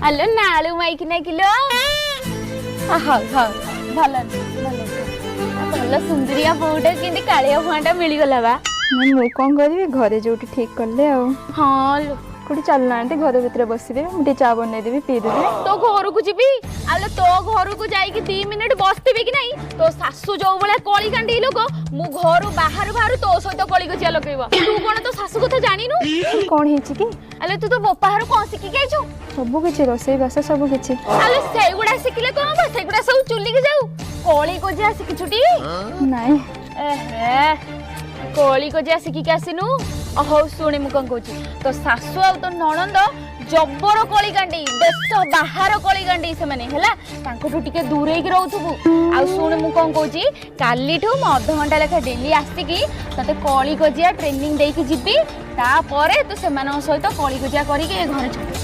ଆଲୋ ନାଳୁ ମାଇକିନା କିଲୋ। ହଉ ହଉ, ଭଲ ଭଲ ଭଲ, ସୁନ୍ଦରିଆ ବୋଉଟା କେମିତି କାଳିଆ ଭୁଆଁଟା ମିଳିଗଲା ବା। ମୁଁ କଣ କରିବି, ଘରେ ଯୋଉଠି ଠିକ କଲେ ଆଉ। ହଁ ଲୋ। କୋଉଠି ଚାଲୁନାହାନ୍ତି, ଘର ଭିତରେ ବସିବେ, ମୁଁ ଟିକେ ଚା ବନେଇଦେବି, ପିଇଦେବେ। ତୋ ଘରକୁ ଯିବି? ଆଲୋ, ତୋ ଘରକୁ ଯାଇକି 2 ମିନିଟ ବସିଥିବି କି ନାଇଁ, ତୋ ଶାଶୁ ଯୋଉ ଭଳିଆ କଳି କାଣ୍ଡି ଲୋକ, ମୁଁ ଘରୁ ବାହାରୁ ବାହାରୁ ତୋ ସହିତ କଳି କଜିଆ ଲଗେଇବ। ତୁ କଣ ତୋ ଶାଶୁ କଥା ଜାଣିନୁ? କଣ ହେଇଛି କି? ଆଲୋ, ତୁ ତୋ ବୋପା ଘରୁ କଣ ଶିଖିକି ଆଇଛୁ? ସବୁ କିଛି, ରୋଷେଇ ବାସ ସବୁ କିଛି। ଆଲୋ, ସେଇଗୁଡା ଶିଖିଲେ କଣ ହବ? ସେଗୁଡା ସବୁ ଚୁଲିକି ଯାଉ। କଳି କଜିଆ ଶିଖିଛୁ ଟି? ନାଇଁ। ଏହେ, କଳି କଜିଆ ଶିଖିକି ଆସିନୁ? ହଉ ଶୁଣି, ମୁଁ କଣ କହୁଛି, ତୋ ଶାଶୁ ଆଉ ତୋ ନଣନ୍ଦ ଜବର କଳିକାଣ୍ଡି, ଦେଶ ବାହାର କଳିକାଣ୍ଡି ସେମାନେ, ହେଲା? ତାଙ୍କଠୁ ଟିକେ ଦୂରେଇକି ରହୁଥିବୁ। ଆଉ ଶୁଣୁ, ମୁଁ କଣ କହୁଛି, କାଲିଠୁ ମୁଁ ଅଧଘଣ୍ଟା ଲେଖା ଡେଲି ଆସିକି ତତେ କଳି କଜିଆ ଟ୍ରେନିଂ ଦେଇକି ଯିବି। ତାପରେ ତୁ ସେମାନଙ୍କ ସହିତ କଳି କଜିଆ କରିକି ଏ ଘରେ ଛାଡ଼ିବୁ।